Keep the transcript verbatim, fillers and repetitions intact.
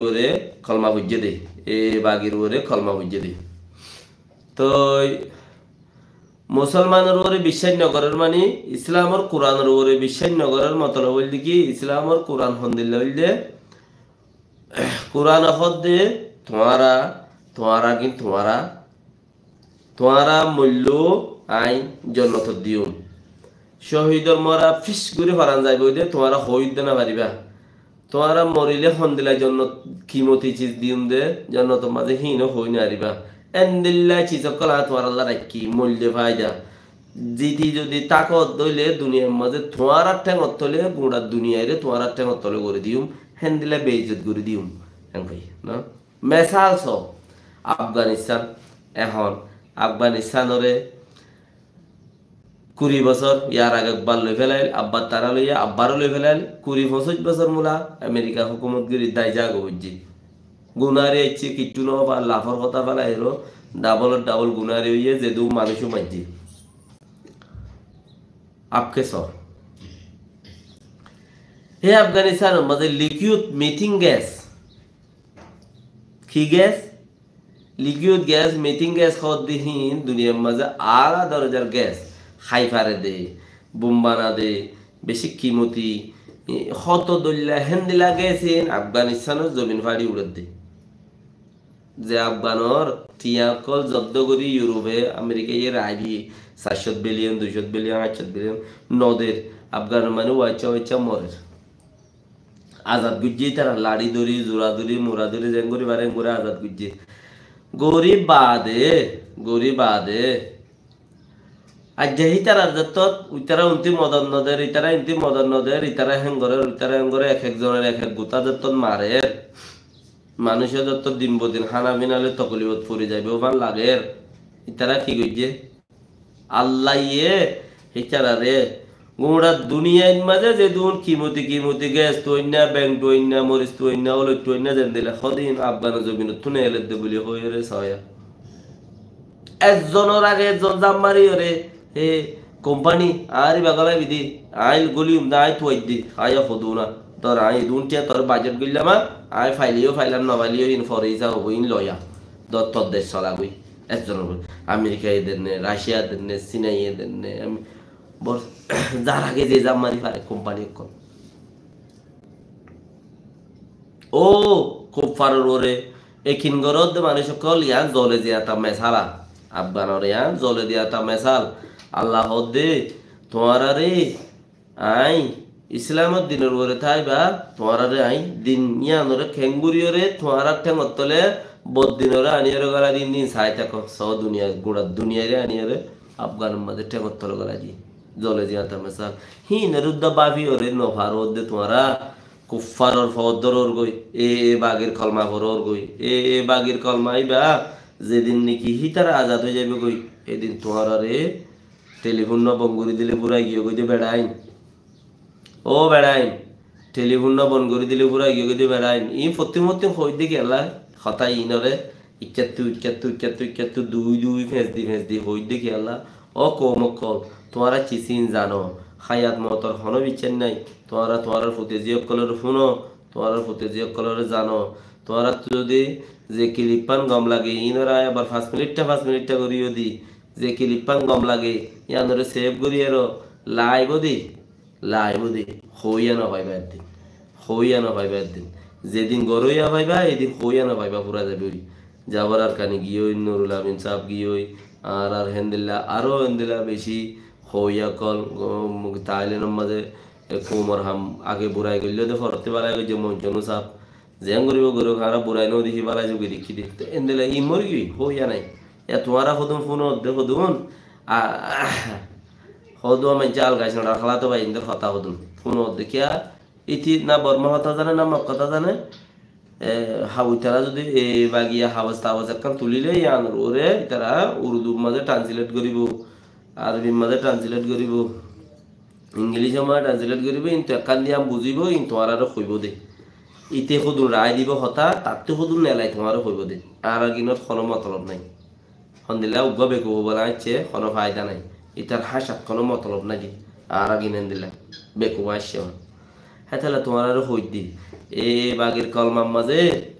uore kolma foijjé dé, e bagir uore kolma foijjé dé. Toi musolmanor uore biccác nogorer mani Islamor Kuranor uore biccác nogorer motolob óilde ki, Islamor Kuran hondilla óilde, Kuran hoódde tuáñra, tuáñra gin tuáñra, tuáñra moilló añí jonnotot diyum. Cóhidor mora fis gorí foran zaibói dé, tuáñra hoói uddé nofaribá. Tuáñra morilé hondilla jonnot kimoti ciz diyum dé, jonnotor mazé híin ó hoói nofaribá. Endilla ciz ókkol añí tuáñralla raikkí, moilde faida. Ziti zodi tákot dóile duniyair mazé tuáñrar théngor tole, gura duniyaire tuáñrar théngor tole gorí diyum, héndilla beizzot gorí diyum. Enkoi, no? Mesal so, Afganistan, ehón Afganistanore kuri bosór, yar age ekbar loi felail, abbar tara loiye, abbaró loi felail, kuri foñsíc bosór mula Amerikar hókumot gori dai zaga goijjé. Gunari aiccé, kiccú no far, lafor hotá felai elo, double double gunari óiye, zedún manúic maijjé. Afke sor. Hé Afganistanor mazé liquid methane gas. Ki gas? Liquid gas, methane gas hoódde híin duniyair mazé ala dorojar gas. Hái fare dé, bum bana dé, beci kimoti, e, hoto dóilla héndilla gas híin Afganistanor zobin fari uçedde. Ze Afganor tiañ ókkol zobdo gorí Europe, Amerikaye rai diyé, sair cót billion, dui cót billion, añc cót billion, no der, Afganor manúic waiccá waiccá morer. Azad goijjé ítara, laçi dóri, zura dóri, mura dóri, zeén gorí fare eén gorí azad goijjé. Gorí baade, gorí baade. Aijja ítarar zettót, ítara untí modot no der, ítara intí modot no der, ítara héen gorer, ítara héen gorer, ek ek zonor ek ek gutá zettót marer. Manúic zettót din bodin hána fina loi tokolibot fori zaibou fán lager. Ítara ki goijjé? Allaye hítarare gura duniyair mazé zedún kimoti kimoti gas tuwainna, beng tuwainna, moris tuwainna, oloit tuwainna, zendilla hodin Afganor zobinottú neeledde buli hoiyóre soya. Ezzonor age ezzon zam mariyóre, he kompani, añár iba golai bidi, añí goliyum de, añí tuwaiddi, añí hoduna. Dor, añí edún tiya tor bajet goillama, añí faileyó failam, no faileyó in fore hísab óibo, in loya. Dor, tor dec solagói. Ezzonor uore. Amerikaye denne, Raciyaye denne, Sinaye denne, em, bor, zar age ze zam mari fare kompani ókkol. Ó kuffaror uore ekin goródde manúic ókkol, yián zole ziyata mesala. Afganor yián zole ziyata mesal. Allah hoódde, tuáñrare añí Islamor dinor uore táiba, tuáñrare añí din yíanore keéngoríyore tuáñrar théngor tole boddinore aníyore gólai din din sai táko. Só duniya, gura duniyaire aníyore Afganor mazé théngor tole gólai di. Zole ziyata mesal. Híinor uddá báfiyore no faródde tuáñra kuffaror fóot dórór goi, e, e bagir kolma forór goi, e, e bagir kolma íba, zedin niki hítara azad ói zaibo goi, edin tuáñrare telifun no bon gorí dile fúrai giyó goi de beçain. Ó beçain, telifun no bon gorí dile fúrai giyó goi de beçain. Iín fottin fottin hoóidde kiyólla, hotá iínore, ikkáttu, ikkáttu, ikkáttu, ikkáttu, dui, dui, feñs di, feñs di, hoóidde kiyólla. Ó koum ókkol, tuáñra cis iín zano, hayat moutor honó biccác nái, tuáñra tuáñrar futezi ókkolore fúno, tuáñrar futezi ókkolore zano, tuáñrattu zodi ze kilippán gom lage, iínore aññí abar fañs miniththá, fañs miniththá gorí yó di, ze kilippán gom lage, yíanore sef gorí ero, laibó di. Laibó de, hoóiya no faiba eddin. Hoóiya no faiba eddin. Zedin goróiya faiba, edin hoóiya no faiba, fura zaibói. Jabar Arkani giyói, Nurul Amin sáb giyói, ar ar héndilla, aró héndilla beci hoóiya ókkol, go-, Tailenor mazé, e, koumor ham age burai goillé de, forottí bála goijjé Monconu sáb. Zeén goríbo gorók, añára burai no dekí, bála zugi dekí de. Te héndilla i mori giyói, hoóiya nai. Ya tuáñra hodún fúno de hodún, a, Hodún maincé algai soñçar hálato bái indor hotá hodún. Fúno de kiya, iti na Borma hotá zane, na Mog hotá zane, e, hau itara zodi e bagiya habas tabas ekkán tulile, iyanor uore itara Urdur mazé translate goribo, Arobir mazé translate goribo, Inglicor mazé translate goribo, intu ekkán diyan buzibo, intu tuáñrare hoibo de. Ite hodún rai dibo hotá, tattú hodún nelai tuáñre hoibo de. Añárar ginot hono motolob nai. Hondilla uggúa bekuf óibolla aiccé, hono faida nai. Itar háñcat hono motolob nai de. Añára gin endilla bekuf aiccé hon. Hétolla tuáñrare hoidde, E bagir kolmar mazé